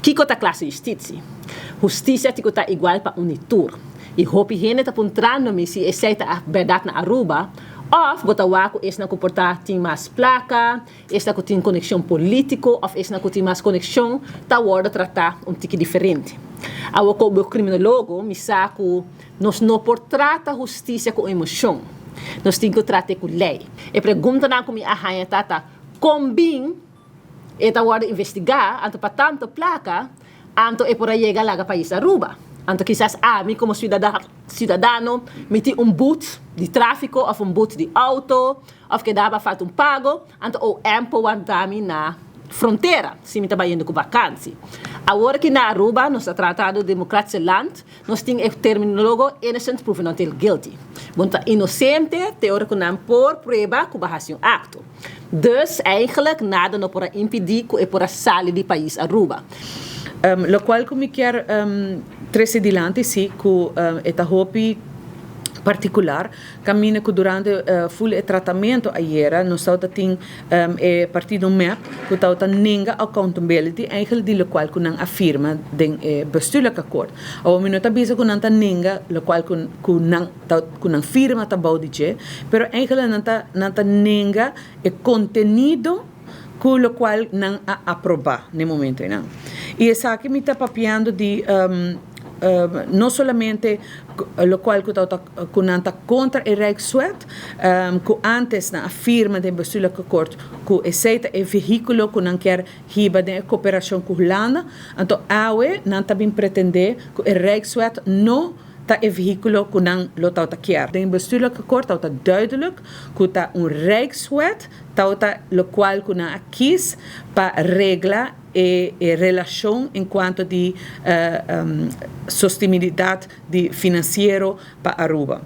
Kiko ta clase justitie? Husticia tin cu ta igual pa un y tur. Y hopi hende ta puntrando mi si esey ta berdad na Aruba, of bo ta wak cu esnan cu por ta tin mas placa, esnan cu tin conexion politico of esnan cu tin mas conexion ta wordo trata un tiki diferente. Awor como criminologo mi sa cu nos no por trata husticia cu emocion. Nos tin cu trate cu ley. E preguntanan cu mi a haya ta ta con bin e ta wordo investiga anto pa tanto placa anto e por a yega laga pais Aruba. Anto kisas ami como ciudadano mi tin un boet di trafico of un boet di auto of kedaba falta un pago anto OM por wanta mi na frontera si mi ta bayendo cu vakantie. Awor aki na Aruba nos ta tratando democratische land nos tin e terminologo innocent proven until guilty. Bo ta inocente te ora cu nan por prueba cu bo a haci un acto. Dus eigenlijk nada no por a impidi cu e por a sali di pais Aruba. Locual cu mi kier trece dilanti si cu e ta hopi particular caminda cu durante full e tratamento ayera nos tawata tin e partido mep cu tawata nenga accountability eigenlijk di locual cu nan a firma den e bestuurlijk akkoord. Awor mi no ta bisa cu nan ta nenga locual cu nan ta cu nan firma ta bou di dje, pero eigenlijk nan ta nan ta nenga e contenido cu locual nan a aproba n'e momento einan. Y esaki mi ta papiando di no solamente locual cu ta cu nan ta contra e Rijkswet, cu antes nan a firma den Bestuurlijk Akkoord cu esey ta e vehiculo cu nan kier hiba den e cooperacion cu Hulanda, anto awe nan ta bin pretende cu e Rijkswet no ta e vehiculo cu nan lo tawata kier. Den Bestuurlijk Akkoord tawata duidelijk cu ta un Rijkswet tawata locual cu nan a kies pa regla e e relacion en cuanto di sostenibilidad di financiero pa Aruba.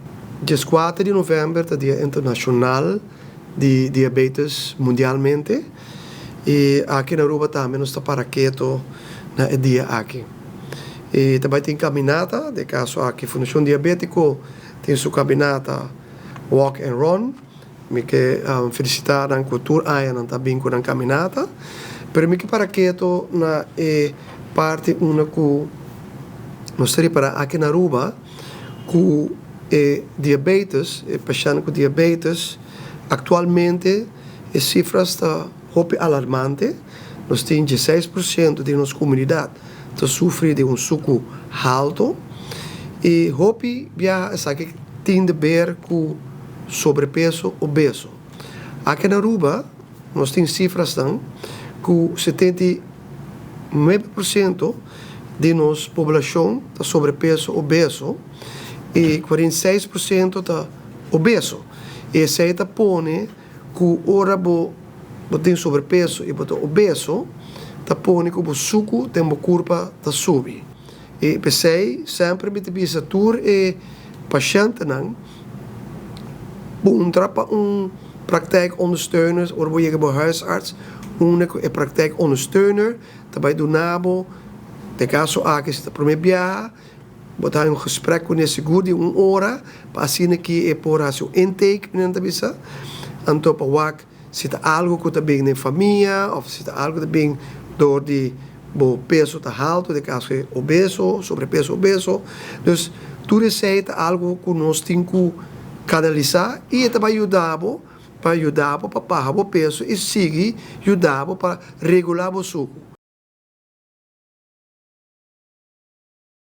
14 di november ta dia internacional di diabetes mundialmente y aki na Aruba tambe nos ta para keto na e dia aki. Y ta bay tin caminata, den caso aki Fundacion Diabetico tin su caminata Walk and Run. Mi ke felicita nan cu tur aña nan ta bin cu nan caminata, pero mi ke para keto na e parti unda cu nos ta ripara aki na Aruba cu e diabetes, e pashent cu diabetes, actualmente e cifras ta hopi alarmante. Nos tin 16% di nos comunidad ta sufri di un sucu halto y hopi biaha esaki tin de ber cu sobrepeso obeso. Aki na Aruba nos tin cifrasnan cu 79% di nos poblacion ta sobrepeso obeso y 46% ta obeso. Y esey ta pone cu ora bo bo tin sobrepeso y bo ta obeso ta pone cu bo sucu den bo curpa ta subi. Y p'esey semper mi ta bisa tur e pashentenan puntra pa un praktijkondersteuner ora bo yega bo huisarts unda cu e praktijkondersteuner ta bay duna bo den caso aki si ta prome biaha Bo ta haña un gesprek ku ne sigur di un ora pa asina ki e por hasi un intake, nan ta bisa. Anto pa wak si ta algu ku ta bin den famia òf si ta algu ku ta bin dor di bo peso ta haltu, den kaso e obeso, sobrepeso obeso. Dus tur esei ta algu ku nos tin ku kanalisá i e ta bai yuda bo pa yuda bo pa baha bo peso i sigui yuda bo pa regulá bo suku.